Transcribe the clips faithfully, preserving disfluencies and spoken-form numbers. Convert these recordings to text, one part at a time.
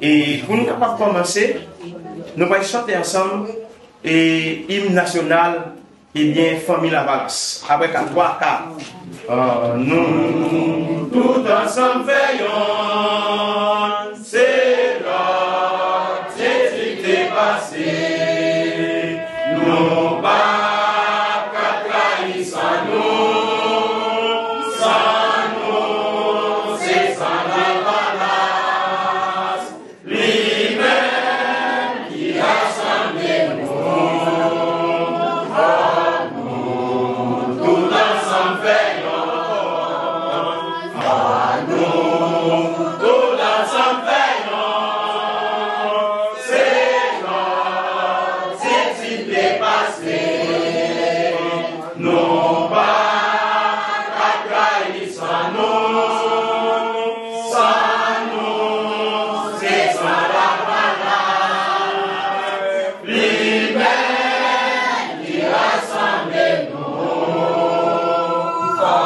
E pou nou kapab kòmanse, nou pral chante ansanm e im nasyonal, ebyen, Fanmi Lavalas. Apre ka twa ka. An nou tout ansanm fè yonn, se lòd Jezi te pase. Nou pa ka trayi san nou, san nou se san Lavalas. Li menm ki rasanble nou, fò nou tout ansanm fè yonn. Fò nou tout ansanm fè yonn. Se yon senti depase. Nou pa ka trayi san nou, san nou se san Lavalas. Li menm ki rasanble nou, fò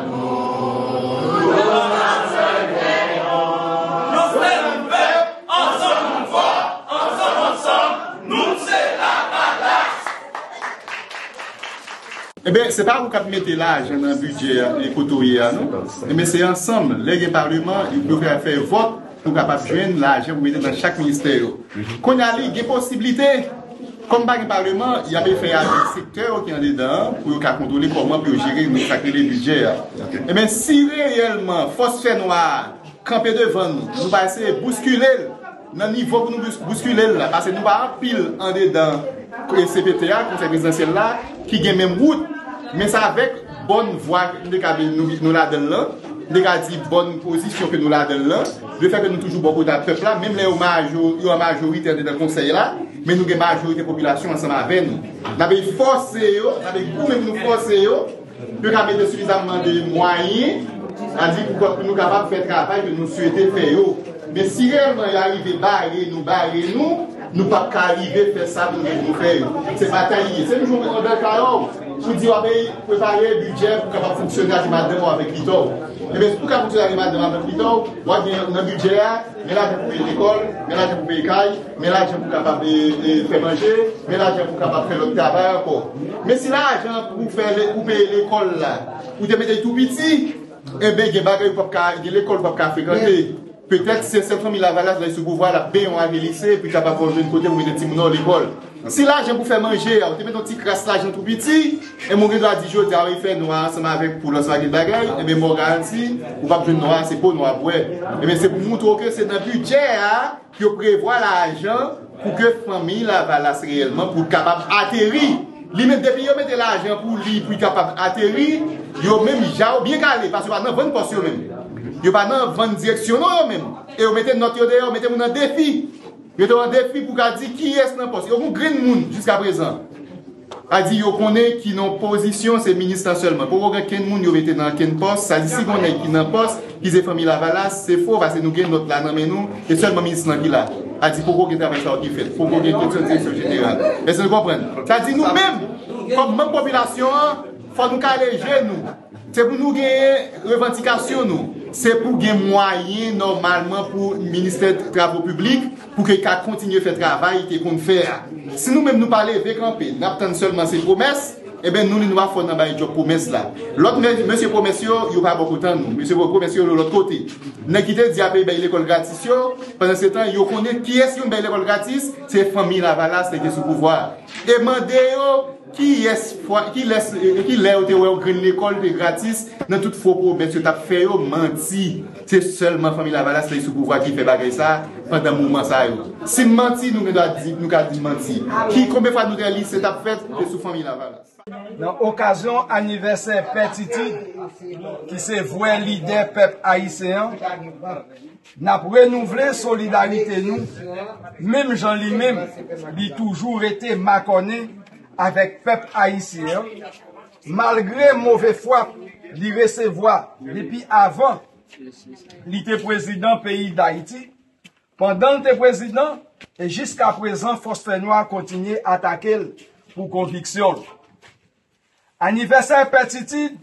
nou tout ansanm fè yonn. Yon sèl pèp, ansanm nou fò, ansanm, ansanm, nou se Lavalas. Ebyen, se pa ou k ap mete lajan nan bidjè a, e kote w ye a, non. Ebyen, se ansanm, lè gen paleman, yo fè, fè vòt pou kapab jwenn lajan pou mete nan chak ministè yo. Kounye a, li gen posiblite, kòm pa gen paleman, y ap fè avèk sektè yo ki andedan an, pou yo ka kontwole kòman pou yo jere nou sa k rele bidjè a. Ebyen, si reyèlman fòs fènwa a kanpe devan nou, nou pa eseye bouskile l nan nivo pou nou bous-, bouskile l la, paske nou pa anpil andedan C P T a, Konsèy Prezidansyèl la, ki gen menm wout, men se avèk bòn vwa nou te ka, nou, nou ladan l lan, nou te ka di bòn pozisyon ke nou ladan l lan, lefètke nou toujou bò kote a pèp la, menm lè yo majo-, yo an majorite andedan konsèy la, men nou gen majorite popilasyon ansanm avè nou. N ap fòse yo, n ap goumen pou nou fòse yo, pou yo ka mete sifizamman de mwayen, sa di pou, pou nou kapab fè travay ke nou swete fè yo. Men si reyèlman yo arive bare nou, bare nou, nou p ap ka rive fè sa pou nou, nou fè yo. Se batay li ye. Se menm jan w andan kay ou, ou di w ap prepare bidjè pou kapab fonksyone avèk madanm ou avèk pitit ou. Ebyen, si pou ka fonksyone avèk madanm avèk pitit ou, w ap gen nan bidjè a, men lajan pou peye lekòl, men lajan pou peye kay, men lajan pou kapab, e, e, fè manje, men lajan pou kapab fè lòt travay ankò. Men si lajan pou fè le-, pou peye lekòl la, ou te mete l tou piti, ebyen, gen bagay ou p ap ka, gen lekòl ou p ap ka frekante. Petèt se sèl Fanmi Lavalas la sou pouvwa l ap benyen w avè lise, epi kapab fè w jwenn kote pou mete timoun nan lekòl. Si lajan pou fè manje a, ou te mete yon ti kras lajan tou piti, ebyen, ou gen dwa di jodi a, wi, fè nwa ansanm avèk poul ansanm ak bagay, ebyen, mwen garanti, ou p ap jwenn nwa, se po nwa pou wè. Ebyen, se pou montre w ke se nan bidjè a, yo prevwa lajan pou ke Fanmi Lavalas reyèlman pou kapab ateri. Li menm, depi yo mete lajan pou li, pou li kapab ateri, yo menm ja yo byen kale, paske yo pa nan vann pòs yo menm. Yo pa nan vann direksyon non yo menm. E yo mete nòt yo deyò, yo mete moun an defi. Yo te an defi pou ka di kiyès nan pòs. Yo gon grenn moun jiska prezan. A di yo konnen ki nan pozisyon se minis lan sèlman. Poko gen kenn moun yo mete nan kenn pòs. Sa di si gon nèg ki nan pòs, ki se Fanmi Lavalas, se fo, paske nou gen nòt la nan men nou, e sèlman minis lan ki la. A di poko gen travay sa yo ki fèt, poko gen kesyon direksyon jeneral. Èske nou konprann? Sa di nou menm, kòm manm popilasyon an, fò nou kale je nou. Se pou nou genyen revandikasyon nou. Se pou gen mwayen nòmalman pou ministè travo piblik, pou ke l ka kontinye fè travay li te konn fè a. Si nou menm nou pa leve kanpe, n ap tann sèlman se pwomès, ebyen nou menm nou pa fò nan bay djòb pwomès la. Lòt me-, mesye pwomès yo, yo pa bò kote an nou. Mesye pwomès yo, yo lòt kote. Nèg ki te di ap bay lekòl gratis yo, pandan se tan, yo konnen kiyès ki konn bay lekòl gratis, se Fanmi Lavalas nèg ki sou pouvwa a. E mande yo, kiyès fwa, kilès, e, kilè yo te wè yon grenn lekòl te gratis nan tout fo pwomès yo t ap fè yo, manti. Se sèlman Fanmi Lavalas la ki sou pouvwa ki fè bagay sa pandan moman sa yo. Si n manti, nou gen dwa di, nou ka di n manti. Ki, konbyen fwa nou te wè lise t ap fèt, se sou Fanmi Lavalas. Nan okazyon anivèsè Pè Titid, ki se vrè lidè pèp ayisyen an, n ap renouvle solidarite nou, menm jan li menm, li toujou rete makònen avèk pèp ayisyen an, malgre move fwap li resevwa depi avan li te prezidan peyi Dayiti, pandan l te prezidan, e jiskaprezan fòs fènwa kontinye atake l pou konviksyon l. Anivèsè Pè Titid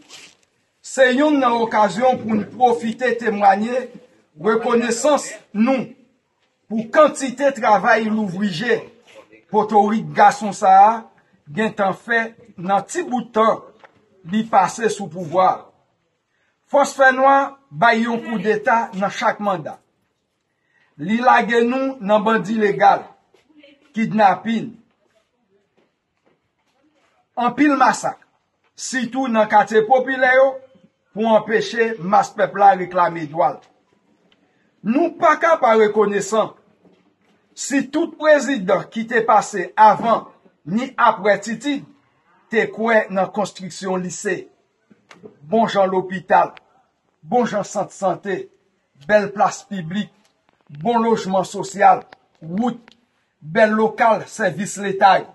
se youn nan okazyon pou n pwofite temwanye rekonesans nou pou kantite travay louvri je potorik gason sa a gentan fè nan ti bout tan li pase sou pouvwa a. Fòs fènwa bay yon koudeta nan chak manda. Li lage nou nan bandi legal, kidnapin, anpil masak, sitou nan katye popilè yo, pou anpeche mas pèp la reklame dwa l. Nou pa ka pa rekonesan si tout prezidan ki te pase avan ni apre Titid te kwè nan konstriksyon lise, bon jan lopital, bon jan sant sante, bèl plas piblik, bon lojman sosyal, wout, bèl lokal sèvis leta yo.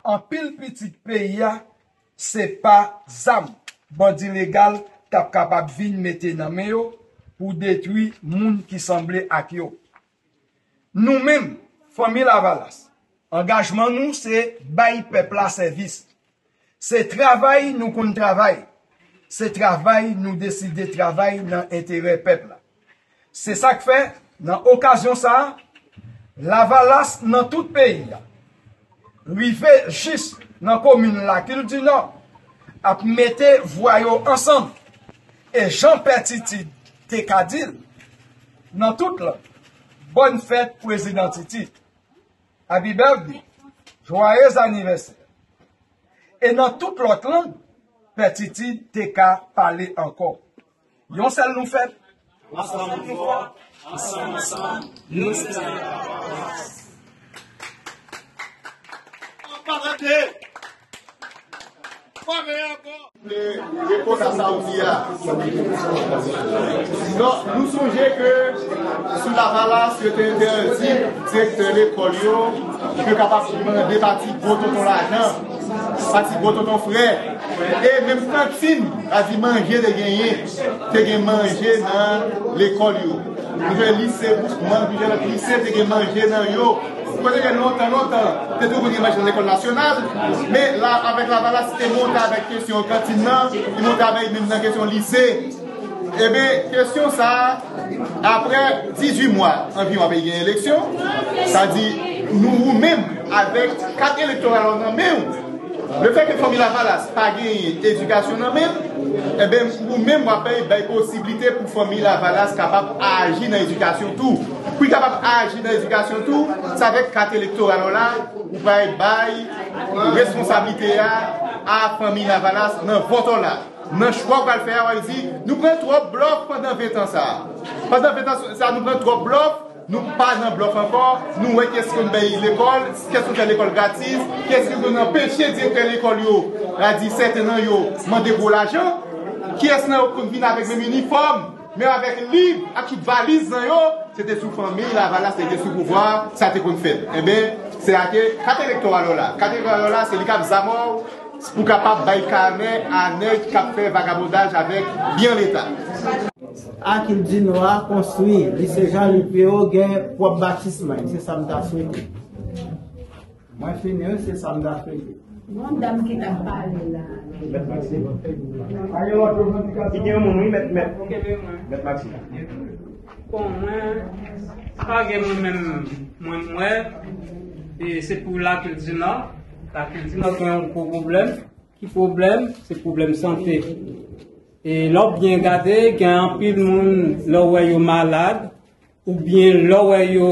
Anpil pitit peyi a, se pa zam bandi legal t ap kapab vin mete nan men yo pou detwi moun ki sanble ak yo. Nou menm, Fanmi Lavalas, angajman nou se bay pèp la sèvis. Se travay nou konn travay. Se travay nou deside travay nan enterè pèp la. Se sa k fè, nan okazyon sa a, Lavalas nan tout peyi a, rive jis nan komin Lakil di Nò, ap mete vwa yo ansanm. E jan Pè Titid te ka di l, nan tout lang, bòn fèt Prezidan Titid. Happy birthday. Joyeux anniversaire. E nan tout lòt lang, Pè Titid te ka pale ankò. Yon sèl nou fèt. Ansanm nou fò, ansanm, ansanm, nou se Lavalas. Pa tande. Pa gen ankò. Repons a sa ou di a. Non, nou sonje ke sou Lavalas, yo te entèdi direktè lekòl yo, yo kapab mande pati gwo tonton lajan, pati gwo tonton frè. E menm kantin, sa di manje te genyen, te gen manje nan lekòl yo. Nou jwenn lise Boukman, nou jwenn lòt lise, te gen manje nan yo. Kote ke lontan, lontan, te toujou gen manje nan lekòl nasyonal, men la, avèk Lavalas, te monte avèk kesyon kantin nan, li monte avèk menm nan kesyon lise. Ebyen, kesyon sa a, apre dizuit mwa anviwon apre gen eleksyon, sa di nou ou menm avèk kat elektoral ou nan men w, lefètke Fanmi Lavalas pa genyen edikasyon nan men l, ebyen, ou menm w ap bay, bay posiblite pou Fanmi Lavalas kapab aji nan edikasyon tou. Pou l kapab aji nan edikasyon tou, se avèk kat elektoral ou la, ou pral bay responsablite a a Fanmi Lavalas nan vòt ou la. Nan chwa ou pral fè a, w ap di, nou pran twòp blòf pandan ven tan sa a. Pandan ven tan sa a, nou pran twòp blòf, nou pa nan blòf ankò, nou wè kiyès ki konn bay lekòl, kiyès ki konn fè lekòl gratis, kiyès ki konn anpeche direktè lekòl yo, la di sèten nan yo, mande gwo lajan, kiyès nan yo konn vin avèk menm inifòm, menm avèk liv, ak tout valiz nan yo, se te sou Fanmi Lavalas, se te sou pouvwa, sa te konn fèt. Enben, se la ke kat elektoral ou la. Kat elektoral ou la, se li k ap zamò w, pou kapab bay kanè a nèg k ap fè vagabondaj avèk byen Leta. Lakil di Nò a konstwi, lise Jean Louis Perrault gen pwòp batisman, se sa m ta swete. Mwen fini, wi, se sa m ta swete. Gon dam ki t ap pale la. Mèt Maxime. Ki gen yon moun, wi, mèt, mèt. Mèt Maxime. Bon, mwen, pa gen mwen menm, mwen, mwen, e se pou Lakil di Nò. Lakil di Nò gen yon gwo pwoblèm. Ki pwoblèm? Se pwoblèm sante. E lè w byen gade, gen anpil moun, lè w wè yo malad, oubyen lè w wè yo,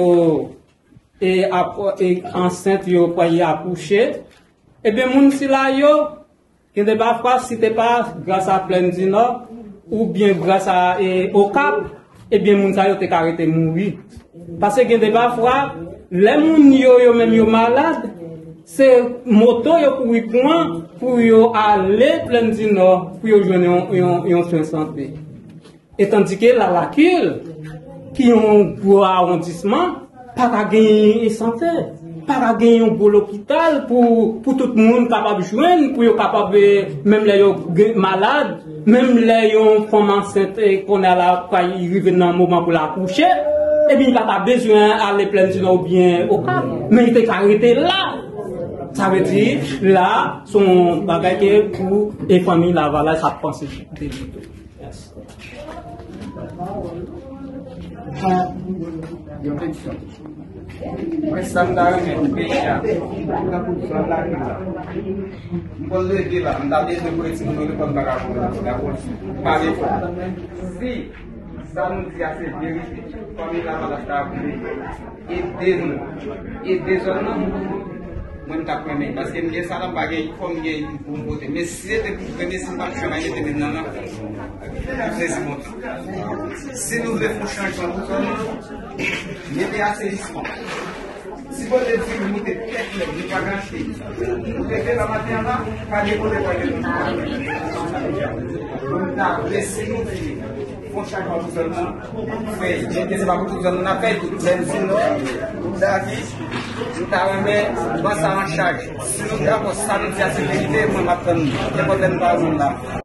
e, ap, e, ansent, yo prale akouche, ebyen, moun sila yo, gen de pafwa, si te pa gras a Plèn di Nò, oubyen gras a, e, Okap, ebyen, moun sa yo te ka rete mouri. Paske gen de pafwa, lè moun yo, yo menm yo malad, se moto yo kouri pran pou yo ale Plèn di Nò, pou yo jwenn yon, yon, yon swen sante. E tandike la Lakil, ki yon gwo awondisman, pa ka gen sante, pa ka gen yon gwo lopital pou, pou tout moun kapab jwenn, pou yo kapab, eh, menm lè yo gen malad, menm lè yon fanm ansent, eh, kounye a la, pral rive nan moman pou l akouche, ebyen, li pa ta bezwen ale Plèn di Nò oubyen Okap, men li te ka rete la. Sa vle di, la, se yon bagay ke pou, eh, Fanmi Lavalas ap panse de li tou. Mèsi. Yon petisyon. Mwen, sa m ta renmen pou peyi a, tankou zòn lakay la. M konn leve la, m ta bezwen voye timoun yo lekòl, m pa ka voye yo lekòl. M pa gen fò. Si sa nou di a se verite, fanmi Lavalas ta ap vle ede nou, ede zòn nan, mwen, m t ap renmen. Paske m gen sa la, m pa gen fò m gen pou m vote. Men si se te pou vre, men si m pa t travay, mete men nan lakay. Prezident. Si nou vle fè yon chanjman pou zòn nan, mete asènisman. Si bon Dye di nou moute tèt lèd, nou pa ka achte. Nou leve la maten an la, pa depoze pa gen nou. Nou ta vle si nou vle fè yon chanjman pou zòn nan, fè. Mete se pa pou tout zòn nan, fè tout zòn si nou. David, nou ta renmen pran sa an chaj. Si nou dakò, sa nou di a se verite, mwen m ap tann nou. Gen pwoblèm pa zòn la.